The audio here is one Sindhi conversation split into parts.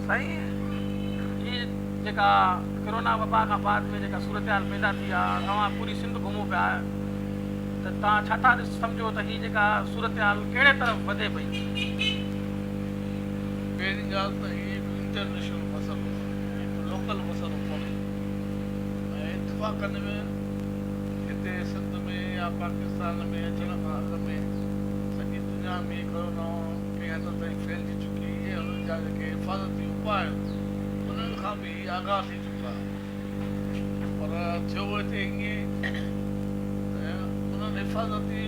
سائين هي جيڪا ڪرونا وبا کان بعد ۾ جيڪا صورتحال پيدا ٿي آ اوهان پوري سنڌ گهمو پيا ته توهان ڇا ٿا سمجهو ته هي جيڪا صورتحال ڪهڙي طرف وڌي پئي؟ پهرين ڳالهه ته هي هڪ انٽرنيشنل مسئلو آ هي ڪو لوڪل مسئلو ڪونهي ۽ اتفاقن ۾ هتي سنڌ ۾ يا پاڪستان ۾ اچڻ کان اڳ ۾ سڄي دنيا ۾ ڪرونا ڪنهن حد تائين ڦهلجي چڪي هئي ۽ انهن جا جيڪي حفاظتي اپاء آهن انهن کان به هي آگاهه ٿي چڪا ها پر ٿيو هتي ائين ته انهن حفاظتي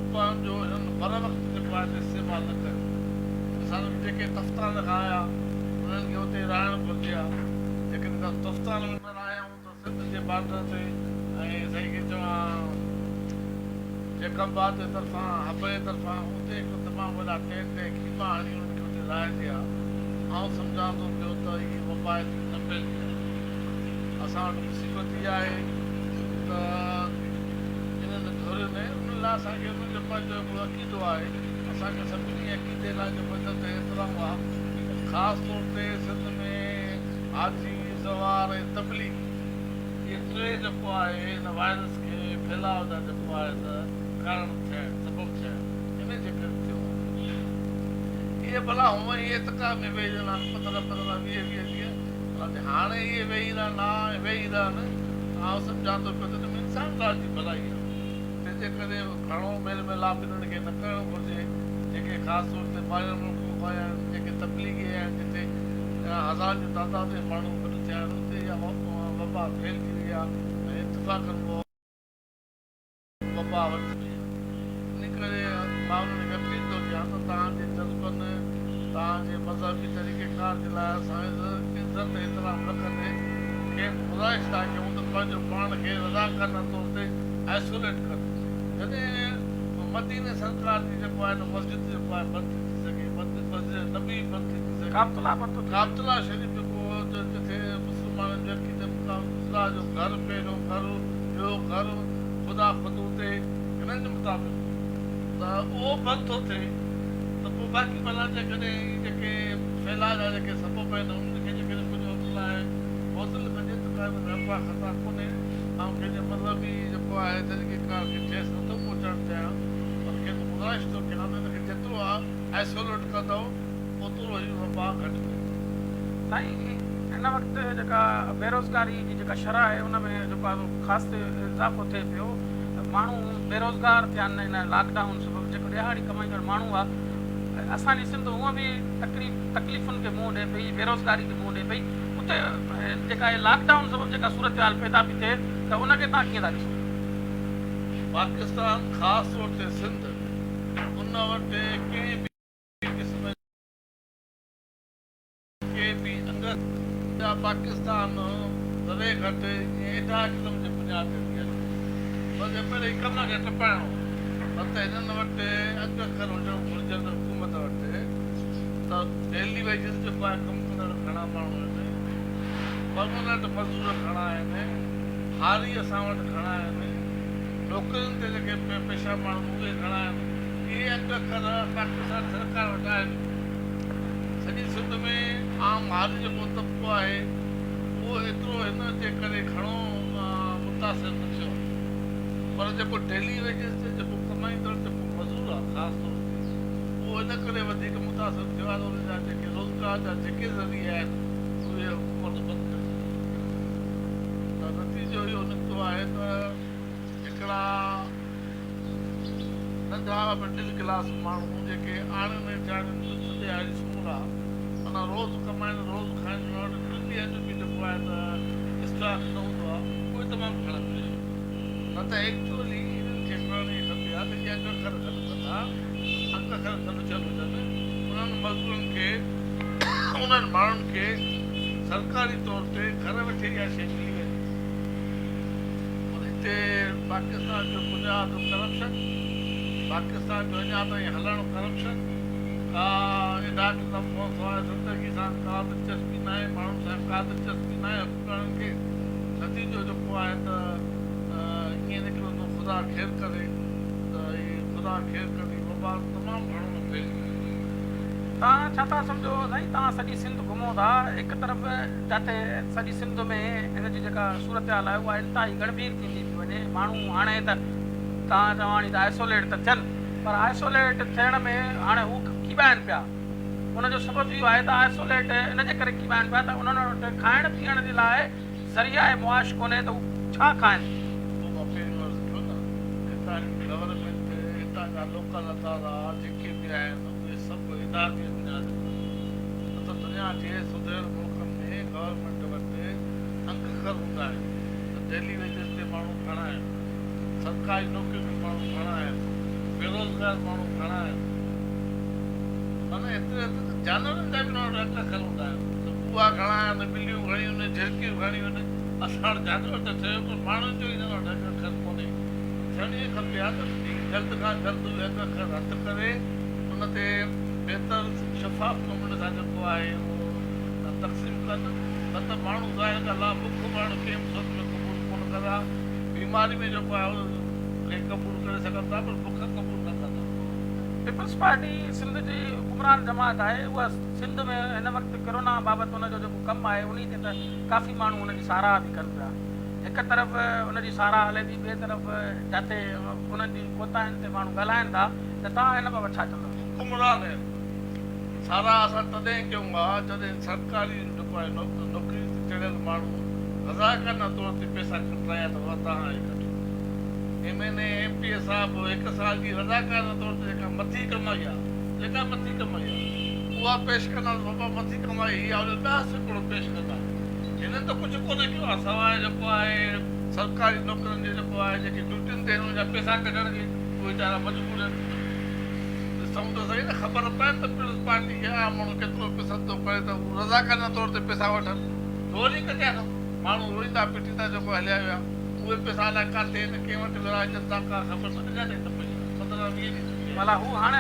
اپائن جو هنن بروقت جيڪو آهي ته استعمال نه ڪيو. مثال جيڪي تفتان کان آيا انهن کي اتي رهڻ گهرجي ها جيڪڏهن تفتان ۾ نه رهايائون ته سنڌ جي بارڊر تي ۽ سائين کي چوان جيڪب آباد جي طرفان حب جي طرفان اتي هڪ تمام وڏا ٽينٽ ۽ خيما هڻي انهن کي اتي رهائجي ها. آئون سمجهان ٿو پيو ته هي وبا ايتري نه ڦهلجي ها. اسان وٽ مصيبت اها آهي ته انهن ڌرين انهن لاء اسان کي انهن جو پنهنجو هڪڙو عقيدو آهي. اسان کي سڀني عقيدي لاء جيڪو عزت ۽ احترام آهي. خاص طور تي سنڌ ۾ حاجي، زوار ۽ تبليغ اهي ٽي جيڪو آهي هن وائرس کي ڦهلاء جا جيڪو آهي ته ڪارڻ ٿيا آهن سبب ٿيا آهن انهي جي ڪري ٿيو آهي. اهي ڀلا هونئن ئي اعتڪاف ۾ ويهي رهندا آهن پندرهن پندرهن ويهه ويهه ڏينهن ڀلا جي هاڻي اهي ويهي رهن ها ۽ ويهي رهن ته آئون سمجهان ٿو پيو ته ان ۾ انسان ذات جي ڀلائي آهي. تنهن جي ڪري گهڻو ميل ميلاپ انهن کي نه ڪرڻ گهرجي، جيڪي خاص طور تي ٻاهرين ملڪن کان آيا آهن، جيڪي تبليغي آيا آهن، جتي هزارن جي تعداد ۾ ماڻهو گڏ ٿيا آهن، اتي اها وبا ڦهلجي وئي آهي ۽ اتفاقاً اها وبا وڌي وئي آهي. ان ڪري مان انهن کي اپيل ٿو ڪيان ته توهان جي جذبن، توهان جي مذهبي طريقيڪار جي لاء اسان عزت ۽ احترام رکندي کين گذارش ٿا ڪيون ته پنهنجو پاڻ کي رضاڪارانه طور تي آئسوليٽ ڪن. جڏهن مديني سرڪار جي جيڪو آهي نه مسجد جيڪو آهي بند ٿي ٿي سگهي، مسجد نبوي بند ٿي ٿي سگهي، ڪعبة الله بند ٿو ٿي سگهي. ڪعبة الله شريف جيڪو جتي مسلمانن جو عقيدي مطابق خدا جو گهر پهريون گهر ٻيو گهر خدا خود اتي هنن جي مطابق ته اهو بند ٿو ٿئي ته پوء باقي ڀلا جيڪڏهن هي جيڪي ڦهلاء جا جيڪي سبب آهن انهن کي جيڪڏهن ڪجهه وقت لاء معطل ڪجي ته ڪا ان ۾ افواهه خطا ڪونهي. آئون ڪنهن جي مذهبي جيڪو آهي طريقي ڪار کي ٺيس نٿو پهچائڻ چاهيان پر کين گذارش ٿو ڪيان ته ان کي جيترو آئسوليٽ ڪندؤ اوترو هي وبا گهٽ ٿيندي. سائين هن وقت جيڪا بيروزگاري جي جيڪا شرح آهي ان ۾ جيڪو آهي سو خاص اضافو ٿئي پيو ماڻهو بيروزگار ٿيا آهن هن لاڪ ڊائون سبب جيڪو ڏهاڙي ڪمائيندڙ ماڻهو آهي اسان جي سنڌ هونء به تڪليفن کي منهن ڏئي پئي بيروزگاري کي منهن ڏئي پئي اتي جيڪا هي لاڪ ڊائون سبب جيڪا صورتحال پيدا پئي ٿئي ته ان کي توهان ڪيئن ٿا ڏسو؟ پاڪستان خاص طور تي سنڌ ان وٽ ڪنهن به قسم ڪي به انگ جا پاڪستان ذري گهٽ ائين ايڊهاڪزم جي بنياد تي ٿي هلي. بس هي پهرين ڪم کي ٽپائڻو نه ته هنن وٽ انگ اکر هجڻ گهرجن حڪومت وٽ ته ڊيلي ويجز جيڪو آهي ڪم ڪندڙ گهڻا ماڻهو آهن، پرمننٽ مزدور گهڻا آهن، هاري اسان وٽ گهڻا آهن، نوڪرين تي جيڪي پيشا ماڻهو اهي گهڻا آهن، اهي انگ اکر پاڪستان سرڪار وٽ آهن. سڄي سنڌ ۾ عام هاري جيڪو طبقو آهي اهو ايترو هن جي ڪري گهڻو متاثر نه ٿيو آهي پر جيڪو ڊيلي ويجز تي جيڪو ڪمائيندڙ جيڪو مزور آهي خاص طور تي اهو ان ڪري وڌيڪ متاثر ٿيو آهي ته ان جا جيڪي روزگار جا جيڪي ذريعا آهن اهي حڪومت بند ڪري ڇڏيا ته نتيجو اهو نڪتو آهي ته هڪڙا ننڍا مڊل ڪلاس ماڻهو جيڪي آڻين ۽ چاڙهين لٺ ڏهاڙي سومرا معنيٰ روز ڪمائين روز کائين انهن وٽ ٽن ڏينهن جو به جيڪو آهي ته اسٽاڪ نه هوندو آهي اهي تمام گهڻا پريشان نه ته ايڪچوئلي انهن کي ڪرڻ ائين کپي ها ته اهي انگ اکر گڏ ڪن ها انگ اکر گڏ ٿيل هجن انهن مزدورن کي انهن ماڻهن کي سرڪاري طور تي گهر ويٺي اها شيء ملي وڃي. پر هتي پاڪستان جو بنياد ڪرپشن، پاڪستان جو اڃا تائين هلڻ ڪرپشن، ڪا ايڊاڪ نظام کان سواء زندگي سان ڪا دلچسپي ناهي، ماڻهن سان ڪا دلچسپي ناهي حڪمرانن کي، نتيجو جيڪو آهي ته ائين نڪرندو خدا خير ڪري ته هي خدا خير ڪندي وبا تمام گهڻو نه ڦهلجي. توهان ڇا ٿا سمجهو سائين توهان سڄي سنڌ گهمو ٿا هڪ طرف جاتي سڄي سنڌ ۾ هن جي جيڪا صورتحال آهي اها انتهائي ڳڻڀير ٿيندي پئي وڃي ماڻهو هاڻي ته توهان چواڻي ته آئسوليٽ ته ٿين پر آئسوليٽ ٿيڻ ۾ هاڻي هو ڪيٻائن پيا ان جو سبب اهو آهي ته آئسوليٽ ان جي ڪري ڪيٻائن پيا ته انهن وٽ کائڻ پيئڻ جي لاء ذريعه معاش ڪونهي ته هو ڇا کائن. اهو مان پهريون عرض ڪيو نه هتان جي گورنمينٽ هتان جا لوڪل ادارا جيڪي به آهن اهي سڀ اداري بنياد تي نه ته دنيا جي سڌريل ملڪن ۾ گورنمينٽ وٽ انگ اکر هوندا آهن ته ڊيلي ويجز تي ماڻهو گهڻا آهن، سرڪاري نوڪرين ۾ ماڻهو گهڻا آهن، بيروزگار ماڻهو گهڻا آهن. معنيٰ ايتري حد ته جانورن جا به انهن وٽ انگ اکر هوندا آهن ته ڪوئا گهڻا آهن، ٻليون گهڻيون آهن، جهرڪيون گهڻيون آهن. اسان وٽ جانور ته ٺهيو پر ماڻهن جو ئي انهن وٽ انگ اکر ڪونهي. ٿيڻ ائين کپي ها ته جلد کان جلد اهي انگ اکر هٿ ڪري ان تي بهتر شفاف نموني سان جيڪو آهي اهو تقسيم ڪن نه ته ماڻهو ظاهر ڳالهه آهي بک مرڻ ڪنهن به صورت ۾ قبول ڪونه ڪندا بيماري ۾ جيڪو آهي ان کي قبول ڪري سگهن ٿا پر بک قبول نه ڪندا. پيپلز پارٽي سنڌ جي حڪمران جماعت آهي اها سنڌ ۾ هن وقت ڪرونا بابت ان جو جيڪو ڪم آهي انهي تي ته ڪافي ماڻهو ان جي ساراهه به ڪن پيا هڪ طرف ان جي ساراهه هلي ٿي ٻئي طرف جاتي انهن جي ڪوتاهين تي ماڻهو ڳالهائن ٿا ته توهان ان بابت ڇا چوندؤ؟ حڪمران آهن. ساراهه اسان تڏهن ڪيون ها جڏهن سرڪاري جيڪو آهي نوڪري تي چڙهيل ماڻهو رضاڪارانه طور تي پئسا کٽرايا ته بابا توهان اهي کٽيو. M N A, M P A صاحب هڪ سال جي رضاڪارانه طور تي جيڪا مٿي ڪمائي آهي جيڪا مٿي ڪمائي آهي اها پيش ڪندا ته بابا مٿي ڪمائي هي آهي ان جو 10% پيش ڪندا. هنن ته ڪجهه ڪونه ڪيو آهي سواء جيڪو آهي سرڪاري نوڪرين جي جيڪو آهي جيڪي ڊيوٽين تي آهن انهن جا پئسا ڪڍڻ جي اهي ويچارا مجبور آهن. ڏسون ته سهي نه خبر پئي ته پيپلز پارٽي کي عام ماڻهو ڪيترو پسند ٿو ڪري ته هو رضاڪارانه طور تي پئسا وٺن. زوري ڪڍيا اٿئون. ماڻهو روئيندا پٽيندا جيڪو هليا ويا. اهي پئسا الائي ڪاٿي آهن ڪنهن وٽ ورهائجن ٿا ڪا خبر نه اڃا تائين نه پئي آهي. 15 20 ڏينهن ٿي ويا آهن. ڀلا هو هاڻي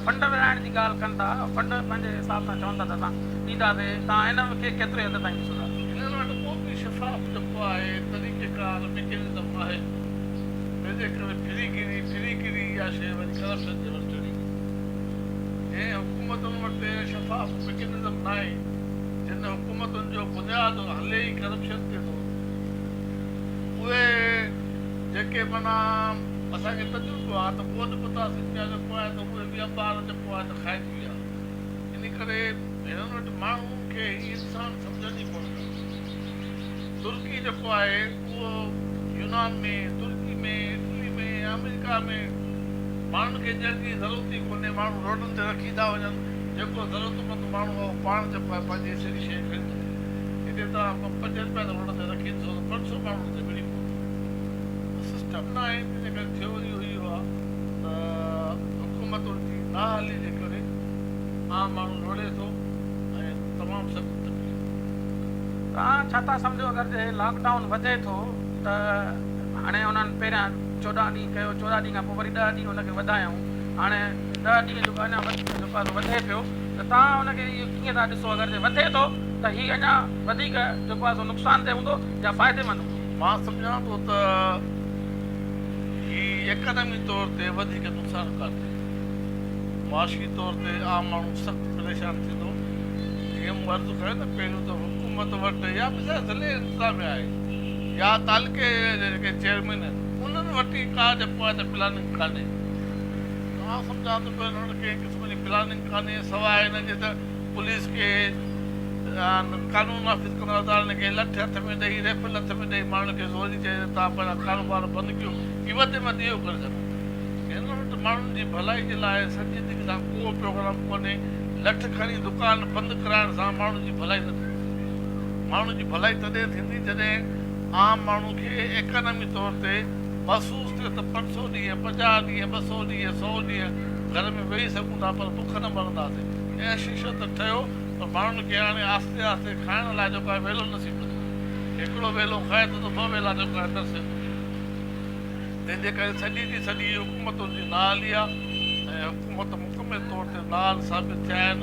فنڊ ورهائڻ جي ڳالهه ڪن ٿا فنڊ پنهنجي حساب سان چون ٿا ته اسان ڏينداسين توهان ان کي ڪيتري حد تائين ڏسو ٿا؟ هنن وٽ ڪو به شفاف جيڪو آهي طريقيڪار ميڪنزم آهي ڪونه. تنهن جي ڪري ڦري گيري ڦري گيري اها شيء وري ڪرپشن جي ور چڙهي وئي. جنهن حڪومتن وٽ شفاف ميڪنزم ناهي، جن حڪومتن جو بنياد هلي ئي ڪرپشن تي ٿو، اهي جيڪي معنيٰ اسان کي تجربو آهي ته ٻوڏ متاثرين جا جيڪو آهي ته اهي به انبار جيڪو آهي ته کائجي ويا. ان ڪري هنن وٽ ماڻهن کي هي انسان سمجهن ئي ڪونه ٿا. ترڪي جيڪو آهي اهو يونان ۾، ترڪي ۾، اٽلي ۾، آمريڪا ۾ ماڻهن کي ڏيڻ جي ضرورت ئي ڪونهي، ماڻهو روڊن تي رکي ٿا وڃن، جيڪو ضرورتمند ماڻهو آهي اهو پاڻ جيڪو آهي پنهنجي حصي جي شيء کڻي ٿو وڃي. هتي توهان 5 رپيا ته روڊ تي رکي ڏسو ته 500 ماڻهو ان تي وڙهي پوندا. اهو سسٽم ناهي، تنهن جي ڪري ٿيو اهو اهو آهي ته حڪومتن جي نااهلي جي ڪري عام ماڻهو لوڙي ٿو ۽ تمام سخت تڪليف. توهان ڇا ٿا سمجهو اگر جي لاڪ ڊائون وڌي ٿو ته هاڻي انهن پهريان 14 ڏينهن ڪيو 14 ڏينهن کان پوء وري 10 ڏينهن ان کي وڌايائون هاڻي 10 ڏينهن جيڪو اڃا وڌيڪ جيڪو آهي سو وڌي پيو ته توهان ان کي اهو ڪيئن ٿا ڏسو اگر جي وڌي ٿو ته هي اڃا وڌيڪ جيڪو آهي سو نقصان ده هوندو يا فائديمند هوندو؟ مان سمجهان ٿو ته هي ايڪانامي طور تي وڌيڪ نقصانڪار ٿيندو. معاشي طور تي عام ماڻهو سخت پريشان ٿيندو. جيئن مون عرض ڪيو ته پهريون ته حڪومت وٽ يا مثال ضلعي انتظاميا آهي يا تعلقي جا جيڪي چيئرمين آهن انهن وٽ ئي ڪا جيڪو آهي ته پلاننگ ڪانهي. ته آئون سمجهان ٿو پيو انهن وٽ ڪنهن قسم جي پلاننگ ڪانهي سواء ان جي ته پوليس کي قانون نافذ ڪندڙ ادارن کي لٺ هٿ ۾ ڏئي ريفل هٿ ۾ ڏئي ماڻهن کي زوري چئي ته توهان پنهنجا ڪاروبار بند ڪيو هي وڌ ۾ وڌ اهو ڪري سگهن ٿا. هنن وٽ ماڻهن جي ڀلائي جي لاء سنجيدگي سان ڪو پروگرام ڪونهي. لٺ کڻي دڪان بند ڪرائڻ سان ماڻهن جي ڀلائي نه ٿيندي. ماڻهن جي ڀلائي تڏهن ٿيندي جڏهن عام ماڻهو کي ايڪانامي طور تي محسوس ٿئي ته 500 ڏينهن، 50 ڏينهن، 200 ڏينهن، سئو ڏينهن گهر ۾ ويهي سگهون ٿا پر بک نه مرنداسين. عيش عشرت ته ٺهيو پر ماڻهن کي هاڻي آهستي آهستي کائڻ لاء جيڪو آهي ويلو نصيب نه ٿو ٿئي. هڪڙو ويلو کائي ٿو ته ٻه ويلا جيڪو آهي ترسي ٿو. تنهن جي ڪري سڄي جي سڄي حڪومتن جي نااهلي آهي ۽ حڪومت مڪمل طور تي نااهل ثابت ٿيا آهن.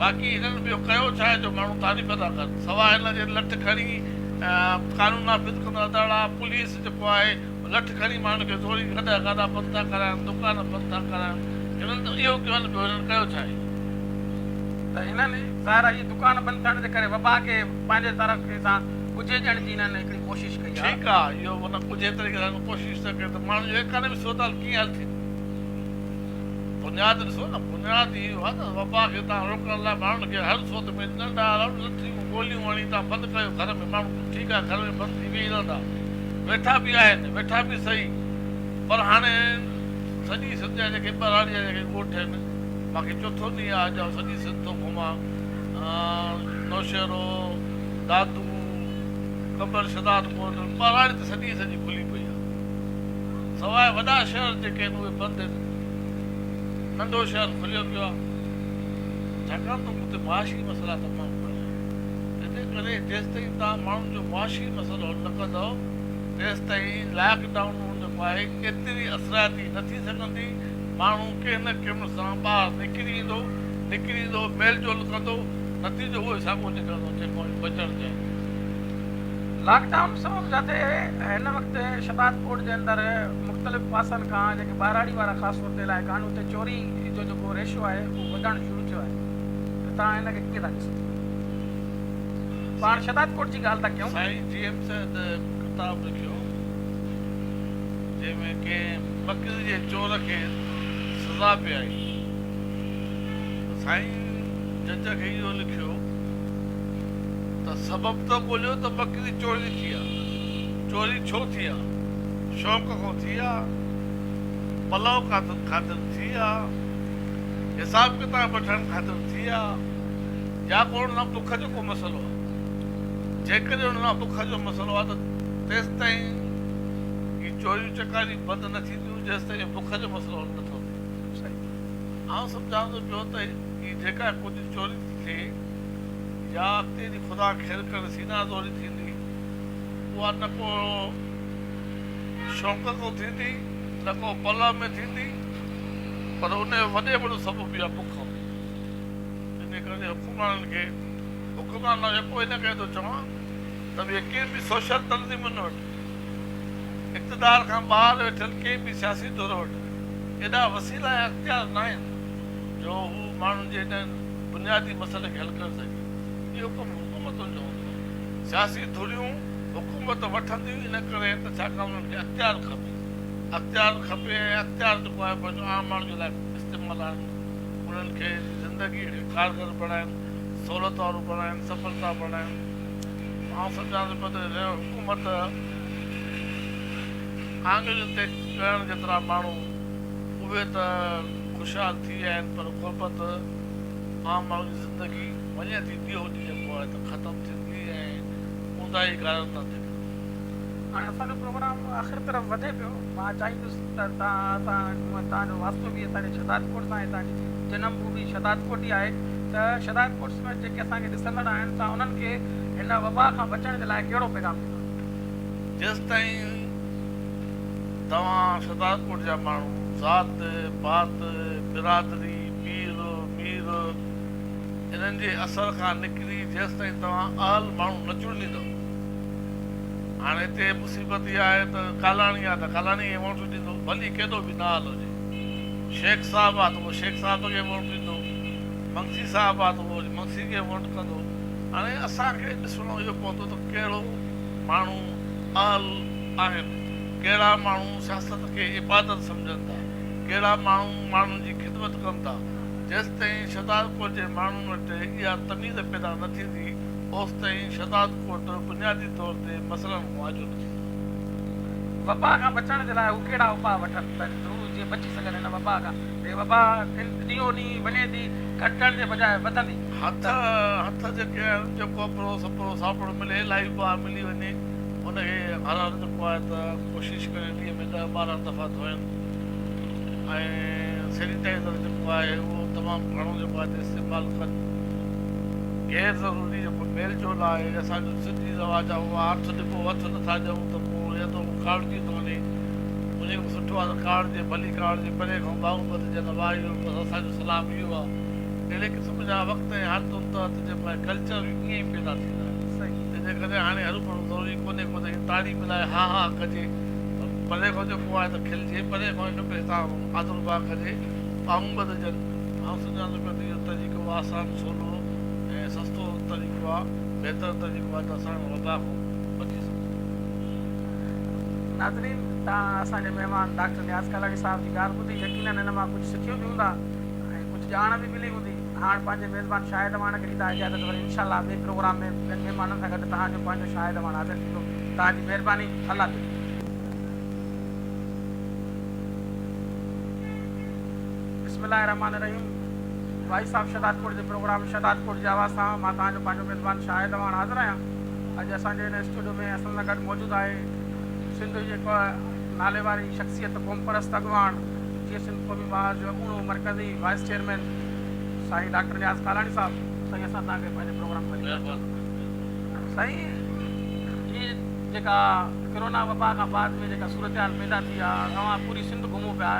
باقي هنن ٻيو ڪيو ڇا آهي جو ماڻهو تعريف ٿا ڪن. سواء ان جي لٺ کڻي قانون نافذ ڪندڙ ادارا، پوليس جيڪو آهي لٺ کڻي ماڻهن کي زوري گڏهه گاڏا بند ٿا ڪرائن، دڪان بند ٿا ڪرائن. هنن ته اهو ڪيو آهي نه ٻيو هنن ڪيو ڇا آهي. ته هنن ظاهر آهي اهي دڪان بند ٿيڻ جي ڪري وبا کي پنهنجي طرف سان ڳجهي ڏيڻ جي هنن هڪڙي ڪوشش ڪئي آهي. ٺيڪ آهي اهو معنيٰ ڳجهي طريقي سان هنن ڪوشش ته ڪئي ته ماڻهن جو ايڪانومي صورتحال ڪيئن حل ٿيندي. بنياد ڏسو نه بنياد اهو آهي ته وبا کي توهان روڪڻ لاء ماڻهن کي هر صورت ۾ ڏنڊا لٺيون گوليون هڻي توهان بند ڪيو گهر ۾ ماڻهو ٺيڪ آهي گهر ۾ بند ٿي ويهي رهندا ويٺا به آهن ويٺا به سهي پر هاڻي سڄي سنڌ جا جيڪي ٻهراڙي جا جيڪي ڳوٺ آهن مان کي چوٿون ڏينهن آهي اڄ آئون سڄي سنڌ ٿو گهمان نوشهرو دادو قمبر شهدادڪوٽ ٻهراڙي ته سڄي سڄي کلي پئي آهي سواء وڏا شهر جيڪي آهن اهي بند آهن ننڍو شهر کليو پيو آهي ڇاڪاڻ ته اتي معاشي مسئلا تمام گهڻا آهن تنهنجي ڪري جيستائين توهان ماڻهن جو معاشي مسئلو حل نه ڪندؤ تيستائين لاڪ ڊائون جيڪو آهي ايتري اثرائتي نه ٿي سگهندي، ماڻهو ڪنهن نه ڪنهن سان ٻاهر نڪري ايندو، نڪري ايندو، ميل جول ڪندو، نتيجو اهو ئي ساڳيو نڪرندو جيڪو اوهين بچڻ چاهيو ٿا. لاڪ ڊائون سبب جاتي هن وقت شهدادڪوٽ جي اندر مختلف پاسن کان جيڪي ٻهراڙي وارا خاص طور تي علائقا آهن اتي چوري جو جيڪو ريشو آهي اهو وڌڻ شروع ٿيو آهي ته توهان ان کي ڪيئن ٿا ڏسو؟ پاڻ شهدادڪوٽ جي ڳالهه ٿا ڪيون. سائين جي ايم سيد ڪتاب لکيو جنهن ۾ ڪنهن ٻڪري جي چور کي سزا پئي آئي ته سائين جج کي اهو لکيو ته سبب ته ڳوليو ته ٻڪري چوري ٿي آ، چوري ڇو ٿي آ، شوق کان ٿي آ، پلئو خاطر ٿي آ، حساب ڪتاب وٺڻ خاطر ٿي آ يا ڪو ان سان بک جو ڪو مسئلو آ. جيڪڏهن ان سان بک جو مسئلو آ ته تيستائين هي چوريون چڪاريون بند نه ٿينديون جيستائين اهو بک جو مسئلو حل نه ٿو ٿئي. آئون سمجهان ٿو پيو ته هي جيڪا ڪجهه چوري ٿي ٿئي يا اڳتي جي خدا خير ڪري سينا زوري ٿيندي اها نه ڪو شوق کان ٿيندي نه ڪو پلئه ۾ ٿيندي پر ان جو وڏي ۾ وڏو سبب اها بک هوندي. ان ڪري حڪمرانن کي حڪمران مان يڪو ان ڪري ٿو چوان ته اهي ڪنهن به سوشل تنظيمن وٽ اقتدار کان ٻاهر ويٺل ڪنهن به سياسي ڌر وٽ ايڏا وسيلا ۽ اختيار ناهن جو هو ماڻهن جي انهن بنيادي مسئلي کي حل ڪري سگهي. اهو ڪم حڪومتن جو هوندو آهي. سياسي ڌريون حڪومت وٺنديون ان ڪري آهن ته ڇاڪاڻ انهن کي اختيار کپي. اختيار کپي ۽ اختيار جيڪو آهي پنهنجو عام ماڻهن جي لاء استعمال آڻن. انهن کي زندگيء کي ڪارگر بڻائن، سهولت وارو بڻائن، سڦلتا بڻائن. آئون سمجهان ٿو پيو ته حڪومت آڱرين تي ڳڻڻ جيترا ماڻهو اهي ته خوشحال ٿي ويا آهن پر غربت عام ماڻهو جي زندگي وڃي ٿي ڏينهون ڏينهن جيڪو آهي ته ختم ٿيندي ۽ اونداهي غارن ڏانهن ڌڪندي. هاڻي اسان جو پروگرام آخر طرف وڌي پيو. مان چاهيندس ته توهان سان توهان جو واسطو به اسان جي شهدادڪوٽ سان آهي، توهان جي جنم ڀومي شهدادڪوٽ ئي آهي ته شهدادڪوٽ سميت جيڪي اسان کي ڏسندڙ آهن توهان انهن کي هن وبا کان بچڻ جي لاء ڪهڙو پيغام ڏيندؤ؟ جيستائين توهان شهدادڪوٽ جا ماڻهو ذات پات، برادري، پير، مير انهن جي اثر کان نڪري جيستائين توهان اهل ماڻهو نه چونڊيندؤ، هاڻ هتي مصيبت اها آهي ته ڪالاڻي آهي ته ڪالاڻي کي ووٽ ڏيندو ڀلي ڪيڏو به نااهل هجي. شيخ صاحب آهي ته اهو شيخ صاحب کي ووٽ ڏيندو، منگسي صاحب آهي ته اهو وري منگسي کي ووٽ ڪندو. هاڻي اسان کي ڏسڻو اهو پوندو ته ڪهڙو ماڻهو اهل آهن، ڪهڙا ماڻهو سياست کي عبادت سمجهن ٿا، ڪهڙا ماڻهو ماڻهن جي خدمت ڪن ٿا. جيستائين شهدادڪوٽ جي ماڻهن وٽ اها تميز پيدا نه ٿيندي، اوستائين شهدادڪوٽ بنيادي طور تي مسئلن کان آجو نه ٿيندو. وبا کان بچڻ جي لاء هو ڪهڙا اپاء وٺن ته هو جيئن بچي سگهن هن وبا کان. هي وبا ڏينهون ڏينهن وڃي ٿي گهٽجڻ جي بجاء وڌندي. هٿ هٿ جيڪي آهن جيڪو اپرو سپرو صابڻ ملي لائيف بواء ملي وڃي ان کي هر هر جيڪو آهي ته ڪوشش ڪري ڏينهن ۾ ڏهه 12 دفعا ڌوئن ۽ سينيٽائيزر جيڪو آهي اهو تمام گهڻو جيڪو آهي ته استعمال ڪن. غير ضروري جيڪو ميل جول آهي اسان جو سنڌي رواج آهي اهو آهي هٿ ڏبو هٿ نٿا ڏيون ته پوء يدو ڪاوڙجي ٿو وڃي انهي کان سٺو آهي ته ڪاوڙجي ڀلي ڪاوڙجي پري کان ٻانهون ٻڌجن واهه اهو بس اسان جو سلام اهو آهي اهڙي قسم جا وقت ۽ حالتن تحت جيڪو آهي ڪلچر به ائين ئي پيدا ٿيندا آهن تنهنجي ڪري هاڻي هروڀرو ضروري ڪونهي ڪو ته ائين تاڙي ملائي ها ها ڪجي پري کان جيڪو آهي ته کلجي پري کان هڪ ٻئي سان آڌرڀاء ڪجي ٻانهون ٻڌجن. آئون سمجهان ٿو پيو ته اهو طريقو آسان، سولو طريقو آهي بهتر طريقو آهي ته اسان ان وبا کان بچي سگهون. ناظرين توهان اسان جي مهمان ڊاڪٽر نياز ڪالاڻي صاحب جي ڳالهه ٻڌي يقينن ان مان ڪجهه سکيو به هوندا ۽ ڪجهه ڄاڻ به ملي هوندي. هاڻ پنهنجي ميزبان شاهد اعواڻ کي ڏيندا اجازت وري انشاء الله ٻئي پروگرام ۾ ٻين مهمانن سان گڏ توهان جو پنهنجو شاهد اعواڻ حاضر ٿيندو. توهان جي مهرباني الله ٻيلي. بسم الله الرحمٰن الرحيم وائس آف شهدادڪوٽ جي پروگرام شهدادڪوٽ جي آواز سان مان توهان جو پنهنجو ميزبان شاهد اعواڻ حاضر آهيان. اڄ اسان جي هن اسٽوڊيو ۾ اسان سان گڏ موجود آهي سنڌ جي هڪ ناليواري شخصيت قومپرست اڳواڻ جيئي سنڌ قومي محاذ جو اڳوڻو مرڪزي وائيس چيئرمين سائين ڊاڪٽر نياز ڪالاڻي صاحب. سائين اسان توهان کي پنهنجي پروگرام ۾ ڀليڪار چئون ٿا. سائين هي جيڪا ڪرونا وبا کان بعد ۾ جيڪا صورتحال پيدا ٿي آ اوهان پوري سنڌ گهمو پيا.